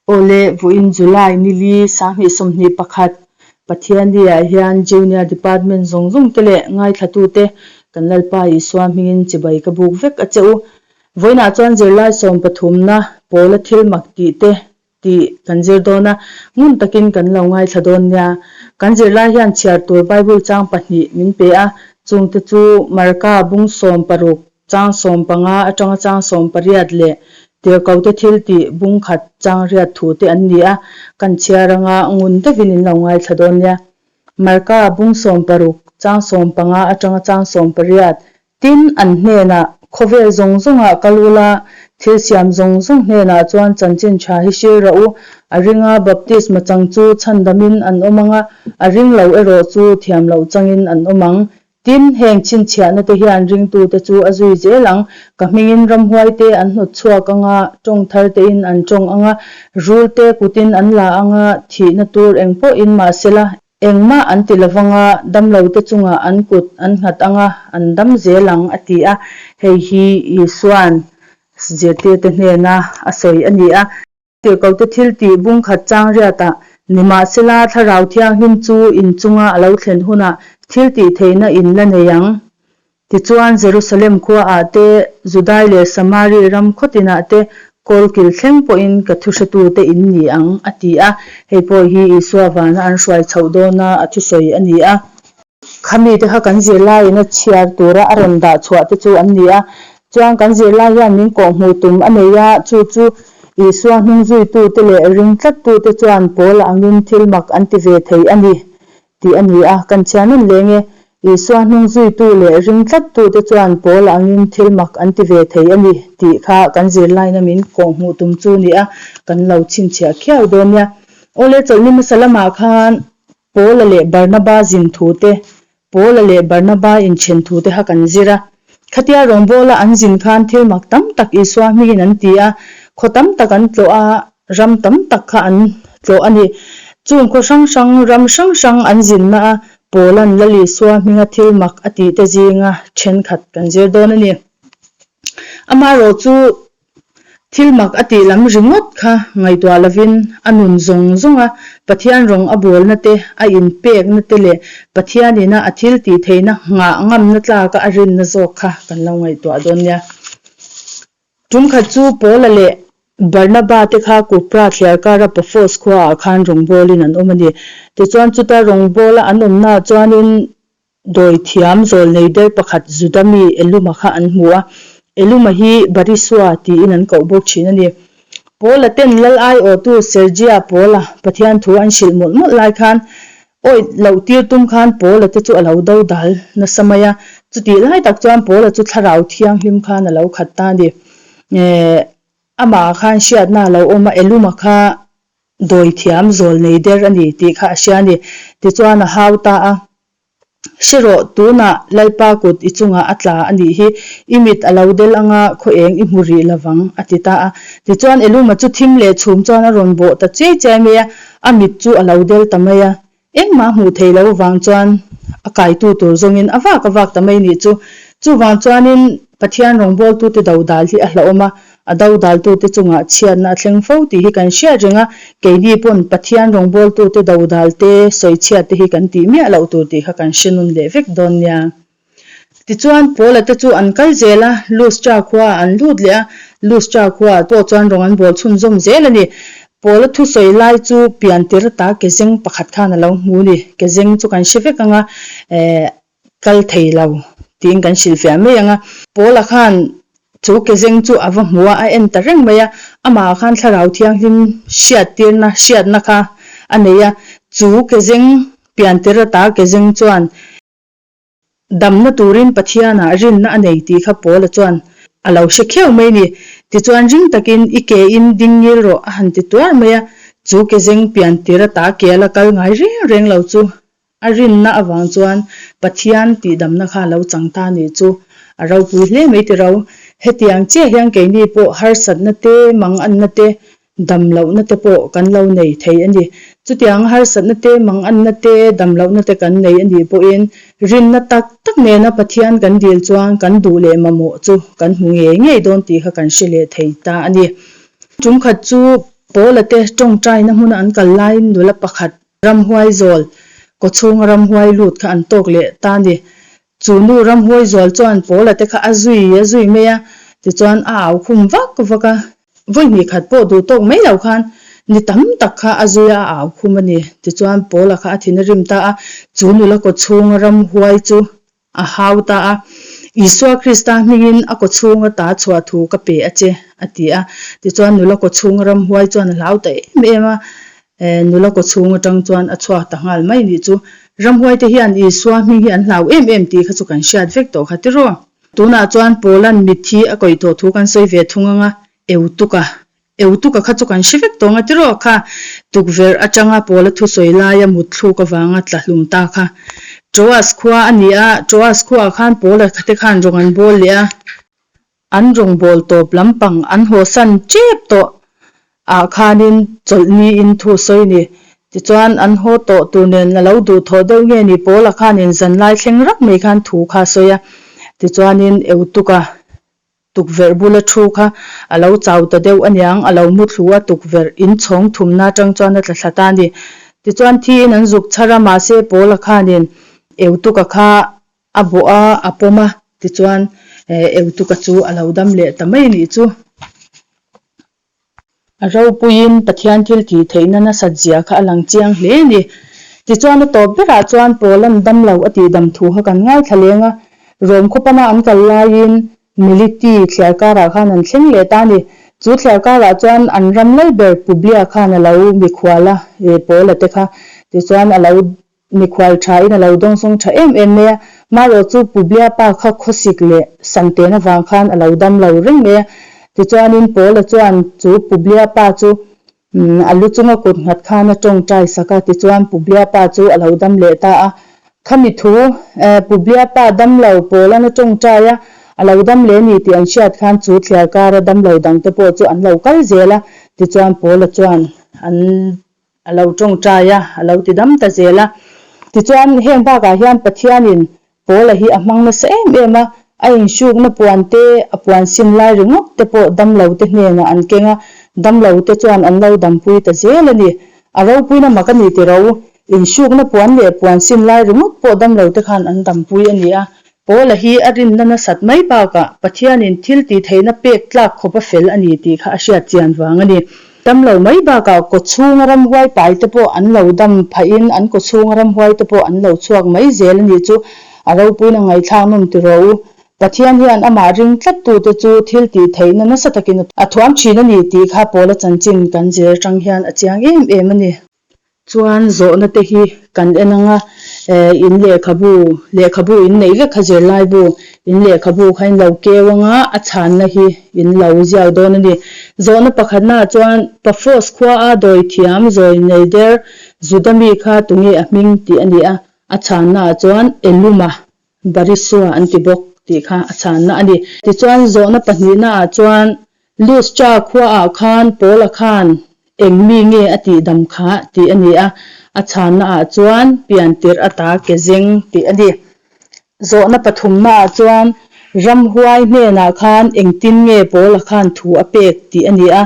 Awle, vawiin July nili 2021 Pathianni-ah hian Junior Department zawng zawng te leh ngaithlatute kan Lalpa Isua hmingin chibai ka buk vek a che u. Vawiinah chuan zirlai sawmpathumna pawla thil mak tih te tih kan zir dawn a, ngun takin kan lo ngaithla dawn nia. Kan zirlai hian chhiar tur Bible chang pahnih min pe a, chungte chu Marka bung 16 chang 15 atanga chang 18 leh Tirhkote thil tih bung khat chang riat thu te an ni a, kan chhiar anga ngun deuhin in lo ngaithla dawn nia. Marka bung 16 chang 15 atanga chang 18 Tin, an hnenah, Khawvel zawng zawngah kal ula, thil siam zawng zawng hnenah chuan chanchin tha hi hrilh rawh u. A ringa baptisma chang chu chhandamin an awm ang a, a ring lo erawh chu thiam loh changin an awm ang. Tin, heng chhinchhiahna te hian ringtute chu a zui zel ang. Ka hmingin ramhuaite an hnawt chhuak ang a, tawng thar tein an tawng ang a, rulte kutin an la ang a, thihna tur eng pawhin mahsela, Engmah an ti lo vang a, damlote chungah an kut an nghat ang a, an dam zel ang, a ti a. Hei hi Isua'n zirtirte hnena a sawi a ni a. Tirhkote thil tih bung khat chang riatah, Nimahsela, Thlarau Thianghlim chu in chunga a lo thlen hunah thil tih theihna in la nei ang. Tichuan, Jerusalem khuaah te, Judai leh Samari ram khaw tinah te kawlkil thleng pawhin ka thuhretute in ni ang, a ti a. Hei pawh hi Isua vana an hruai chhoh dawna a thusawi a ni a. Khamite kha kan zirlaiin a chhiar tura a rawn dah chhuah te chu an ni a. Chuan kan zirlai hian min kawhhmuh tum a nei a, chu chu Isua hnungzuitute leh ring tlattute chuan pawl angin thil mak an ti ve thei a ni. Tih a ni a, kan chhiar nawn leng e. Isua hnung zuitu leh ring tlattute chuan pawl angin thil mak an ti ve thei a ni tih kha kan zirlaina min kawhhmuh tum chu ni a, kan lo chhinchhiah khiau dawn nia. Awle chawlhni hmasa lamah khan Paula leh Barnaba zin thu te, Paula leh Barnaba inthen thu te kha kan zir a. Khatia rawngbawla an zin khan thil mak tam tak Isua hmingin an ti a, khaw tam tak an tlawh a, ram tam tak kha an tlawh a ni. Chung khaw hrang hrang, ram hrang hrang an zinna a, Paula'n Lal Isua hminga thil mak a tih te zinga thenkhat kan zir dawn a ni. Amaherawh chu thil mak a tih lam ringawt kha ngaihtuah lovin a nun zawng zawnga Pathian rawng a bawlna te, a inpekna te leh Pathianina a thil tih theihna nghah ngamna tlaka a rinna zawk kha kan lo ngaihtuah dawn nia. Tumkhat chu Paula leh Barnaba te kha Kupra thliarkara Paphos khuaah khan rawngbawlin an awm a ni. Tichuan chuta rawngbawla an awmnaah chuanin dawithiam zawlnei der pakhat Juda mi Eluma kha an hmu a. Eluma hi Barisua tiin an koh bawk thin a ni. Paula ten Lal aiawhtu Sergia Paula Pathian thu an hrilh mawlh mawlh lai khan Awih loh tir tum khan Paula te chu a lo do dal nasa mai a, chutih lai tak chuan Paula chu thlarau thianghlim khan a lo khat ta a ni. Eh, amah khan hriatna a lo awm a, Eluma kha dawithiam zawl nei der a ni tih kha a hria a ni. Tichuan a hau ta a, Hre rawh, tunah Lalpa kut i chungah a tla a nih hi, i mit a lo del anga khaw eng i hmu rih lovang, a ti ta a. Tichuan Eluma chu thim leh chhum chuan a rawn bawh ta chiai chiai mai a, A mit chu a lo del ta mai a, engmah hmuh theih loh vang chuan a kaitu tur zawngin a vak a vak ta mai nih chu. Chuvang chuanin Pathian rawngbawltute dodal hi a hlauhawm a, a dodaltute chungah chhiatna a thleng fo tih hi kan hriat reng a, keini pawn Pathian rawngbawltute dodalte sawichhiatte hi kan tih miah loh tur tih kha kan hre nun leh vek dawn nia. Tichuan, Paula te chu an kal zel a, Lustra khuaah an lut leh a, Lustra khuaah pawh chuan rawng an bawl chhunzawm zel a ni. Paula thusawi lai chu pian tir ata kezeng pakhat khan a lo hmu a ni. Kezeng chu kan hre vek ang a, eh, kal thei lo tiin kan hrilhfiah mai ang a. Paula khan chu kezeng chu a va hmu a, a en ta reng mai a, amah khan Thlarau Thianghlim hriattirna, hriatna kha a nei a, chu kezeng pian tir ata kezeng chuan, Damna turin Pathianah rinna a nei tih kha Paula chuan a lo hre kheuh mai ni. Tichuan ring takin i ke in ding ngil rawh a han ti tuar mai a, chu ke zeng pian tir ata ke a la kal ngai reng reng lo chu a rinna avang chuan Pathian tihdamna kha a lo chang ta nih chu a ropui hle mai ti ro. Hetiang chiah hian keini pawh harsatna te, manganna te Dam lohna te pawh kan lo nei thei a ni. Chutiang harsatna te, manganna te, dam lohna te kan nei a nih pawhin rinna tak tak nena Pathian kan dil chuan kan duh leh mamawh chu kan hmu ngei ngei dawn tih kha kan hre leh thei ta a ni. Tumkhat chu Paula te tawngtaina hmuna an kal laiin nula pakhat ramhuai zawl, kawchhunga ramhuai lut kha an tawk leh ta a ni. Chu nu ramhuai zawl chuan Paula te kha a zui a zui mai a, tichuan a au khum vak vak a. Vawi hnih khat pawh duh tawk mai lo khan ni tam tak kha a zui a, a au khum a ni. Tichuan Paula kha a thin a rim ta a, chu nula kawchhunga ramhuai chu A hau ta a, Isua Krista hmingin a kawchhung ata chhuah thu ka pe a che, a ti a. Tichuan nula kawchhung ramhuai chuan a hlau ta em em a, nula kawchhung atang chuan a chhuak ta nghal mai nih chu. Ramhuaite hian Isua hming hi an hlau em em tih kha chu kan hriat vek tawh kha tiraw. Tunah chuan Paula'n mitthi a kawih tawh thu kan sawi ve thung ang a, Eutuka Eutuka kha chu kan hre vek tawng a tiraw kha tukverh atanga Paula thusawi laia mutthluk avanga tla hlum ta kha. Troas khua a ni a, Troas khuaah khan Paula te khan rawng an bawl leh a, an rawng bawl tawp lampang an hawsan tep tawh ah khanin chawlh niin thu sawi ni. Tichuan an haw tawh tur nen a lo duhthawh deuh nge ni Paula khanin zanlai thleng rak mai khan thu kha a sawi a, tichuanin Eutuka Tukverh bula thu kha a lo chau ta deuh aniang, a lo mu thlu a, tukverh in chhawng thumna atang chuan a tla thla ta a ni. Tichuan thiin an zuk chhar a, mahse Paula khanin Eutuka kha a bawh a, a pawm a, tichuan Eutuka chu a lo dam leh ta mai a nih chu. A ropuiin Pathian thil tih theihna nasat zia kha a lang chiang hle a ni. Tichuan a tawp berah chuan Paula'n damlo a tih dam thu kha kan ngaithla leng a. Rom khawpana an kal laiin Meliti thliar karah khan an thleng leh ta a ni. Chu thliar karah chuan an ram lal ber Publia khan a lo mikhual a, Paula te kha. Tichuan a lo Mikhual thain a lo dawngsawng tha em em mai a, marawh chu Publia pa kha khawsik leh Sangten avang khan a lo dam lo reng mai a. Tichuanin Paula chuan chu Publia pa chu a lu chunga kut nghat khan a tawngtai sak a, tichuan Publia pa chu a lo dam leh ta a. Khami thu Publia pa dam lo Paula'n a tawngtai a, a lo dam leh ni tih an hriat khan chu thliar kara dam lo dangte pawh chu an lo kal zel a, tichuan Paula chuan an A lo tawngtai a, a lo ti dam ta zel a. Tichuan, heng bakah hian Pathianin Paula hi a hmang nasa em em a, a inhrukna puan te, a puan sin lai ringawt te pawh damlo te hnenah an keng a, damlo te chuan an lo dampui ta zel a ni. A ropuina mak a ni ti ro, inhrukna puan leh puan sin lai ringawt pawh damlo te khan an dampui a ni a, Paula hi a rinna nasat mai bakah Pathianin thil tih theihna pek tlak khawp a fel a ni tih kha a hriat chian vang a ni. Dam lo mai bakah kawchhunga ramhuai pai te pawh an lo dam phahin an kawchhunga ramhuai te pawh an lo chhuak mai zel a nih chu a ropuiin a ngaihthlak nawm ti rawh u. Pathian hian amah ring tlattute chu thil tih theihna nasa takin a thuam thin a ni tih kha Paula chanchin kan zir atang hian a chiang em em a ni. Chuan zawhna te hi kan en ang a, in lehkhabu, lehkhabu in neih vek kha zirlaibu, in lehkhabu kha in lo keu ang a, a chhanna hi in lo ziak dawn a ni. Zawhna pakhatnaah chuan Paphos khua a dawi thiam zawi nei der Juda mi kha tunge a hming tih a ni a, a chhannaah chuan Eluma Barisua an ti bawk tih kha a chhanna a ni. Tichuan zawhna pahnihnaah chuan Lustra khuaah khan Paula khan eng mi nge a tihdam kha tih a ni a, a chhannaah chuan pian tirh ata ke zeng tih a ni. Zawhna pathumnaah chuan ramhuai hnenah khan engtin nge Paula khan thu a pek tih a ni a,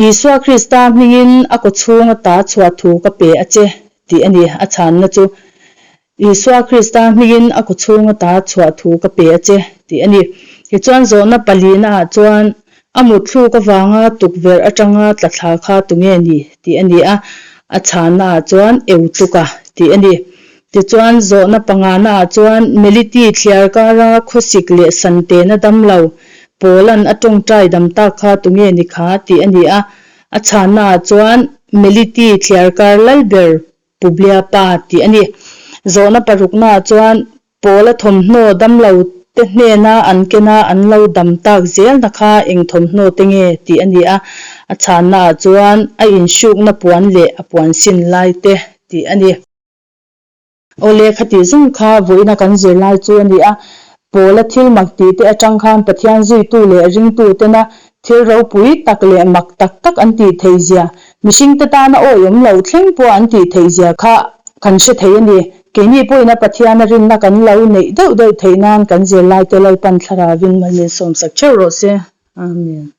Isua Krista hmingin a kawchhung ata chhuah thu ka pe a che, tih a ni. A chhanna chu, Isua Krista hmingin a kawchhung ata chhuah thu ka pe a che, tih a ni. Tichuan zawhna palihnaah chuan, A mutthluk avanga tukverh atanga tla thla kha tunge ni? tih a ni a. A chhannaah chuan, Eutuka, tih a ni. Tichuan zawhna panganaah chuan, Meliti thliar kara khawsik leh santena damlo, Paula'n a tawngtai dam tak kha tunge ni kha tih a ni a, a chhannaah chuan Meliti thliar kar lal ber Publia pa tih a ni. Zawhna paruknaah chuan Paula thawmhnaw damlo te hnena an kena an lo dam tak zelna kha eng thawmhnaw te nge tih a ni a, a chhannaah chuan a inhrukna puan leh a puan sin lai te tih a ni. Aw lehkha tih zawng kha vawiina kan zirlai chu a ni a, Paula thil mak tih te atang khan Pathian zuitu leh ringtu tena thil ropui tak leh mak tak tak an tih theih zia, mihringte tana awihawm lo thleng pawh an tih theih zia kha kan hre thei a ni. Keini pawhin a Pathiana rinna kan lo neih deuh deuh theih nan kan zirlaite Lalpan Thlaravin malsawmsak theuh rawh se. Amen.